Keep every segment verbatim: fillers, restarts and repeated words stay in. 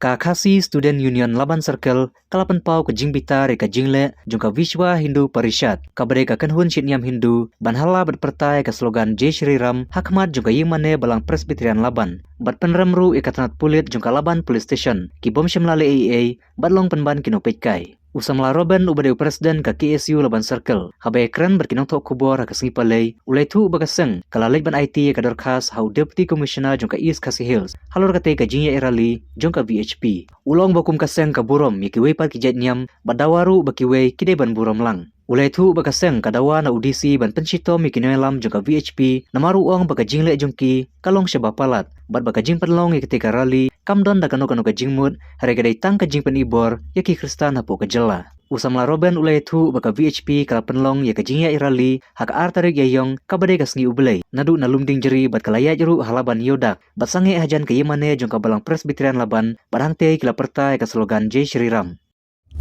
Ka Khasi Student Union Laban Circle ka la pynpaw ka jingbitar ïa ka jingleh jong ka Vishwa Hindu Parishad, kaba dei ka kynhun shitñiam Hindu, ban hala bad pyrta ïa ka slogan Jai Shri Ram ha khmat jong ka ïingmane Balang Presbyterian Laban, bad pynrem ruh ïa ka tnat pulit jong ka Laban Police Station, ki bym shym la leh ei ei bad long pynban ki nongpeitkai. U samla Robin, uba dei u president ka K S U Laban Circle, haba ïakren bad ki nongthoh khubor ha ka sngi Palei, u la ïathuh ba ka seng ka la leit ban aiti ïa ka dorkhas ha u Deputy Commissioner jong ka East Khasi Hills halor katei ka jingïaid rally jong ka V H P. U la ong ba kum ka seng ka burom ïa kiwei pat ki jait niam, bad dawa ruh ba kiwei ki dei ban burom lang. U la ïathuh ba ka seng ka dawa na u D C ban pynshitom ïa ki nongïalam jong ka V H P, namar u ong ba ka jingleh jong ki ka long shaba palat, bad ba ka jingpynlong ïa katei ka rally kam don da kano kano ka jingmut, hynrei ka dei tang ka jingpynibor ïa ki Khristan hapoh ka jylla. U samla Robin u la ïathuh ba ka V H P ka la pynlong ïa ka jingïaid rally ha ka ar tarik Ïaïong, kaba dei ka sngi U Blei, naduh na Lumdiengjri, bad ka la ïaid ruh ha Laban Ïewdak, bad sangeh hajan ka ïingmane jong ka Balang Presbyterian Laban, bad hangtei ki la pyrta ïa ka slogan Jai Shri Ram.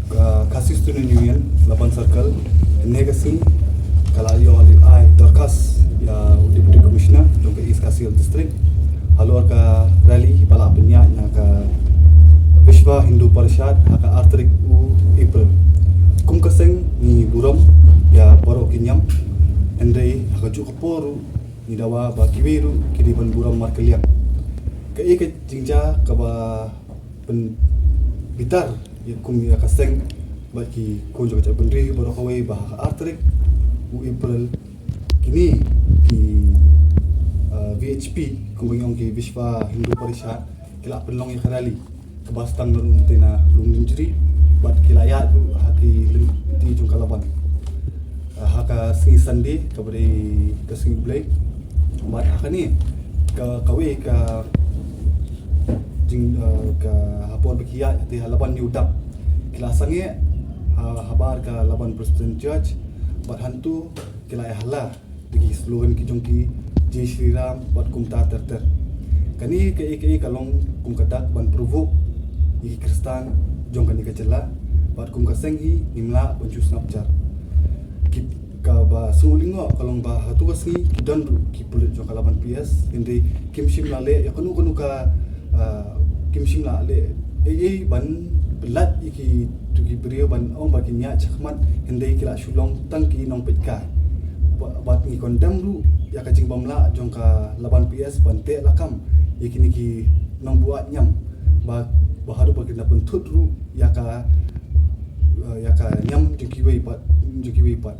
Ka Khasi Student Union Laban Circle, ne ka sngi ka la ïoh leit ai dorkhas ïa u Deputy Commissioner jong ka East Khasi Hills District halor ka rally ba la pynïaid na ka Vishwa Hindu Parishad ha ka ar tarik u April. Kum ka seng ngi burom ïa baroh ki niam, hynrei ha kajuh ka por ruh ngi dawa ba kiwei ruh ki dei ban burom markylliang. Kaei ka jingjia kaba pynbitar ïa kum ïa ka seng bad ki khun jong ka jaitbynriew baroh kawei, ba ha ka ar tarik u April kine ki, uh, V H P, kumba ngi ong ki Vishwa Hindu Parishad, ki la pynlong ïa ka rally kaba sdang na Lumdiengjri, bad ki la ïaid ruh ha ki lynti jong ka Laban. Ah, ha ka sngi Sunday, kaba dei ka sngi U Blei. Bad ha kane ka, kawei ka jing, ah, ka ha por ba ki ïaid te ha Laban Ïewdak, ki la sangeh ha, habar ka Laban Presbyterian Church, bad hangto ki la ïahala da ki slogan ki jong ki, Jai Shri Ram bad kumta ter ter. Kane kaei kaei ka long kum ka dak ban provoke ïa ki Khristan jong kane ka jylla, bad kum ka seng hi ngim lah ban shu sngap jar. Ki, kaba sngewlyngngoh ka long ba hato ka sngi ki don ruh ki pulit jong ka Laban P S, hynrei kim shym la leh ïa kano kano ka, ah, kim shym la leh ei ei ban pyllait ïa kito ki briew ban ong ba kin ïaid shakhmat, hynrei ki la shu long tang ki nongpeitkai. Ba, bad ngi condemn ruh ïa ka jingbymlah jong ka Laban P S ban teh lakam ïa kine ki nongbuaid niam, ba, ba haduh ba kin da pynthut ruh ïa ka, eh, ïa ka niam jong kiwei pat, jong kiwei pat.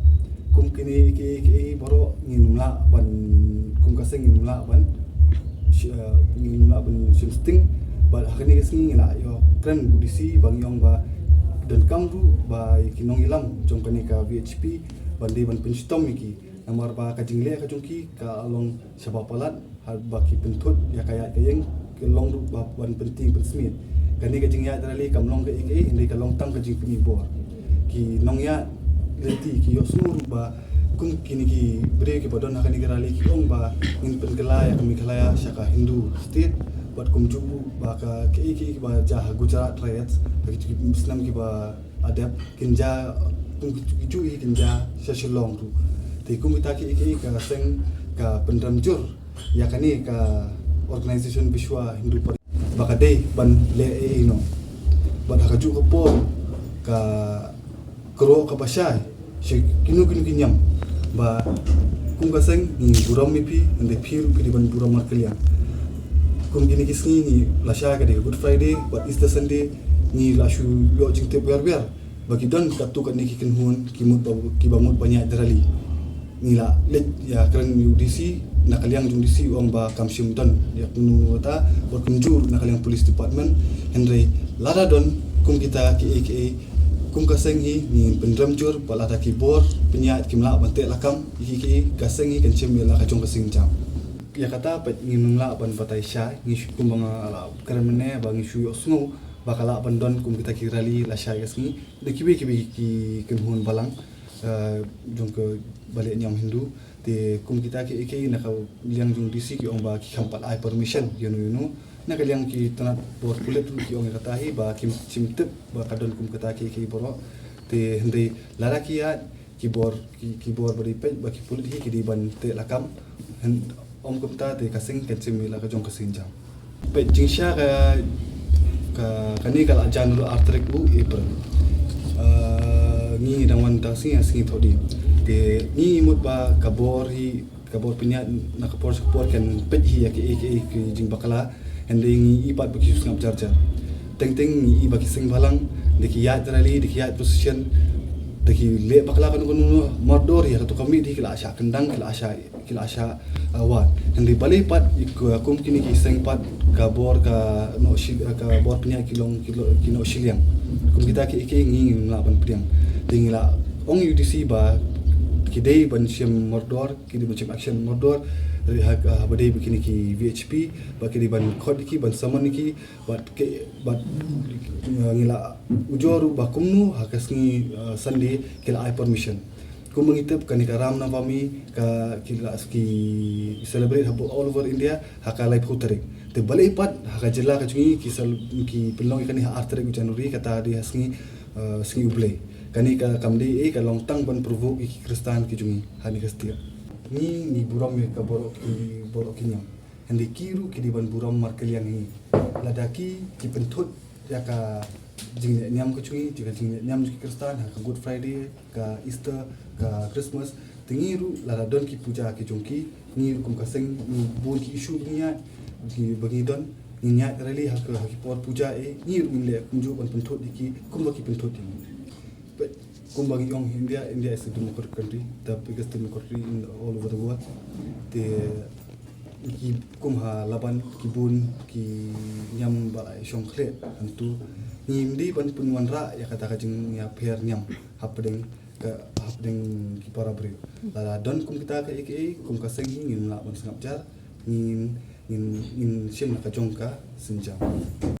Kum kine kiei kiei baroh ngim lah ban, kum ka seng ngim lah ban, sh-, eh, ngim lah ban shim sting. Bad ha kane ka sngi ngi la ïoh kren bad u D C ba ngi ong ba donkam ruh ba ïa ki nongïalam jong kane ka V H P ban dei ban pynshitom ïa ki, namar ba ka jingleh ka jong ki ka long shaba palat, haba ki pynthut ïa ka ïaid ka ïeng, ki long ruh ba ban pyntieng pynsmiej. Kane ka jingïaid rally kam long kaei kaei, hynrei ka long tang ka jingpynibor. Ki nongïaid lynti ki ïohsngew ruh ba kum kine ki briew kiba don ha kane ka rally ki ong ba ngin pynkylla ïa ka Meghalaya sha ka Hindu state, bad kumjuh ruh ba ka kaei kaei ba jia ha Gujarat riots ha kito ki snem kiba la dep kin jia, kum kito kito hi kin jia sha Shillong ruh. Te kum kita kiei kiei ka seng ka pynrem jur ïa kane ka organisation Vishwa Hindu Pari-, ba ka dei ban leh ei ei noh. Bad ha kajuh ka por ka kyrwoh kaba shai sha kino kino ki niam ba kum ka seng ngi burom ïa phi, hynrei phi ruh phi dei ban burom markylliang. Kum kine ki sngi ngi, lashai ka dei ka Good Friday bad Easter Sunday, ngi la shu ïoh jingtip wer wer ba ki don katto katne ki kynhun ki mut ba, kiba mut ban ïaid rally. Ngi la leit ïakren ïa u D C, na ka liang jong u D C u ong ba kam shym don ïa kano kata, bad kumjuh na ka liang police department. Hynrei lada don kum kita kiei kiei, kum ka seng hi ngin pynrem jur, bad lada ki bor pynïaid kim lah ban teh lakam ïa kiei kiei, ka seng hi kan shim ïa la ka jong ka sienjam. Ïa kata pat ngim lah ban batai shai, ngi shu, kumba nga la kren mynne ba ngi shu ïohsngew ba ka lah ban don kum kita ki rally lashai ka sngi da kiwei kiwei ki kynhun balang, eh, jong ka ba leh niam Hindu. Te kum kita kiei kiei na ka liang jong D C ki ong ba ki kham pat ai permission ïano ïano. Na ka liang ki tnat bor pulit ruh ki ong ïa kata hi ba kim shym tip ba ka don kum kata kiei kiei baroh. Te hynrei lada ki ïaid, ki bor, ki, ki bor ba dei peit ba ki pulit hi ki dei ban teh lakam. Hyn-, ym kumta te ka seng kan shim ïa la ka jong ka sienjam. Peit, jingshisha ka, Ka, kane ka la jan ruh ar tarik u April. Ah, ngi dang wan tang sngi, sngi Thohdi. Te ngi mut ba ka bor hi, ka bor pynïaid na ka por sha ka por kan peit hi ïa kiei kiei ki jingbakla. Hynrei ngi i pat ba ki sngap jar jar. Teng teng ngi i ba ki seng bhalang, da ki ïaid rally, da ki ïaid procession, da ki leh bakla kano kano, mardor ïa kato ka miet hi ki la shah kyndang, ki la shah, ki la shah, ah, wad. Hynrei balei pat i ku-, kum kine ki seng pat ka bor ka noh shi-, ka bor pynïaid ki long ki lo-, ki noh shiliang. Kum kita kiei kiei ngi ngim lah ban pdiang. Te ngi la ong ïa U D C ba ki dei ban shim mardor, ki dei ban shim action mardor, ri ha, ha ba dei ba kine ki V H P, ba ki dei ban khot ïa ki, ban summon ïa ki, bad ki, bad, uh, ngi la ujor ruh ba kumno ha ka sngi, uh, Sunday ki la ai permission. Kumba ngi tip kane ka Ram Navami ka ki la ki celebrate ha all over India ha ka laiphew tarik. Te balei pat ha ka jylla ka jong ngi ki sel-, ki pynlong ïa kane ha ar tarik u January, kata dei ha sngi, uh, sngi U Blei. Kane ka kam dei, eh, ka long tang ban provoke ïa ki Khristan ki jong ngi ha kane ka state. Ngi, ngi burom ïa ka baroh ki, baroh ki niam. Hynrei ki ruh ki dei ban burom markylliang ïa ngi. Lada ki, ki pynthut ïa ka jingniam ka jong ngi, ïa ka jingniam jong ki Khristan ha ka Good Friday, ka Easter, ka Christmas. Te ngi ruh lada don ki puja ki jong ki, ngi ruh kum ka seng, ngi bun ki issue ba ngi ïaid, ki ba ngi don, ngi ïaid rally ha ka, ha ki por puja, eh, ngi ruh ngin leh kumjuh ban pynthut ïa ki kumba ki pynthut ïa ngi. Kumba ngi ong, India, India is a democratic country, the biggest democracy in all over the world. Te ki kum ha Laban ki bun ki niam ba la shong khleh hangtu. Ngim dei ban pynwanrah ïa kata ka jingïapher niam hapdeng ka, hapdeng ki para briew. Lada don kum kita kiei kiei, kum ka seng hi ngin lah ban sngap jar, ngin, ngin, ngin shim na ka jong ka sienjam.